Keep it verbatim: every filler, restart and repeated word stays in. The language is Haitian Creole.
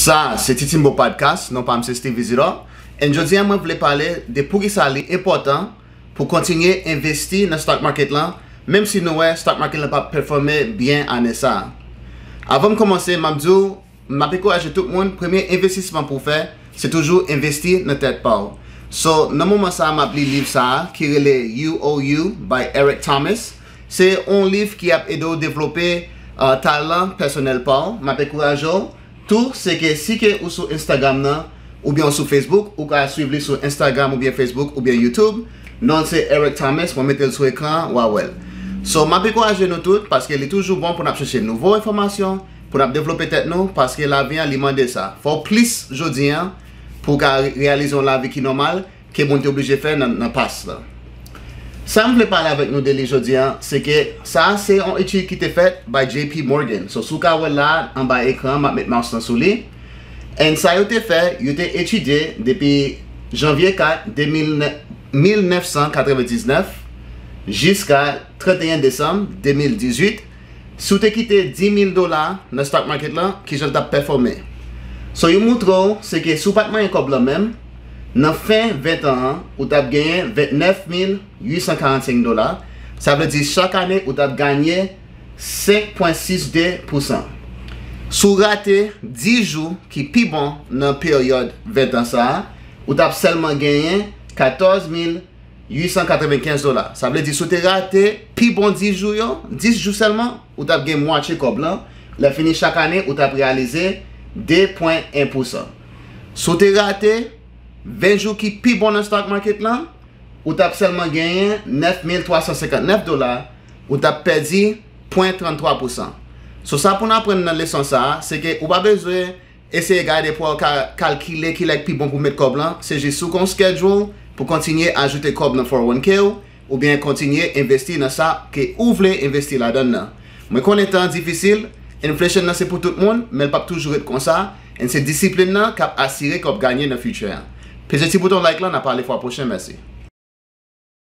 Sa se Titimbo Podcast, non pa m se Steve Isidore. And jodi a mwen vle pale de poukisa li enpòtan pou kontinye envesti nan stock market lan, menm si nou wè stock market lan p ap pèfòme byen ane sa a. Avan m kòmanse, m ap di w, m ap ankouraje tout moun, premye envestisman pou w fè, se toujou envesti nan tèt pa w. So, nan moman sa a, m ap li liv sa a ki rele You Owe You by Eric Thomas. Se yon liv ki ap ede w devlope uh, talan pèsonèl pa w. M ap ankouraje w tou, se ke si ke ou sou Instagram nan, oubyen ou sou Facebook, ou ka swiv li sou Instagram oubyen Facebook oubyen YouTube. Non l se Eric Thomas, mwen mete l sou ekran, w a wè l. So, m ap ankouraje nou tout, paske li toujou bon pou n ap chèche nouvo enfòmasyon, pou n ap devlope tèt nou, paske lavi an li mande sa. Fò w plis jodi an pou w ka re- reyalize yon lavi ki nòmal, ke moun te oblije fè nan, nan pas la. Sa m vle pale avèk nou de li jodi an, se ke sa se yon etid ki te fèt by J P Morgan. So, si w ka wè la, anba ekran, m ap met mouse lan sou li. And sa yo te fè, yo te etidye depi janvye kat, de mil, mil nèf san katrevendiznèf, jiska trannteyen desanm de mil dizuit, si w te kite dis mil dola nan stock market lan, kijan l t ap pèfòme? So, yo moutre w, se ke si w pa t manyen kòb lan menm, nan fen ven tan an, ou t ap genyen vennèf mil uit san karannsenk dola. Sa vle di, chak ane, ou t ap ganye senk pwen sis de pousan. Si w rate dis jou ki pi bon nan peryòd ven tan sa a, ou t ap sèlman genyen katòz mil uit san katrevenkenz dola. Sa vle di, si w te rate pi bon dis jou yo, dis jou sèlman, ou t ap gen mwatye kòb lan. Lè fini chak ane, ou t ap reyalize de pwen en pousan. Si w te rate ven jou ki pi bon nan stock market lan, ou t ap sèlman genyen nèf mil twa san senkantnèf dola, ou t ap pèdi pwen tranntwa pousan. So, sa pou n aprann nan leson sa a, se ke ou pa bezwen eseye gade pou w ka kalkile kilè k pi bon pou met kòb lan, se jis si w gen yon schedule pou kontinye ajoute kòb nan four oh one K ou, oubyen kontinye envesti nan sa ke ou vle envesti ladan l nan. Mwen konnen tan an difisil, inflation nan se pou tout moun, men l p ap toujou ret konsa, and se disiplin nan k ap asire ke w ap ganye nan future an. Peze ti bouton like lan, n ap pale fwa pwochen, mèsi.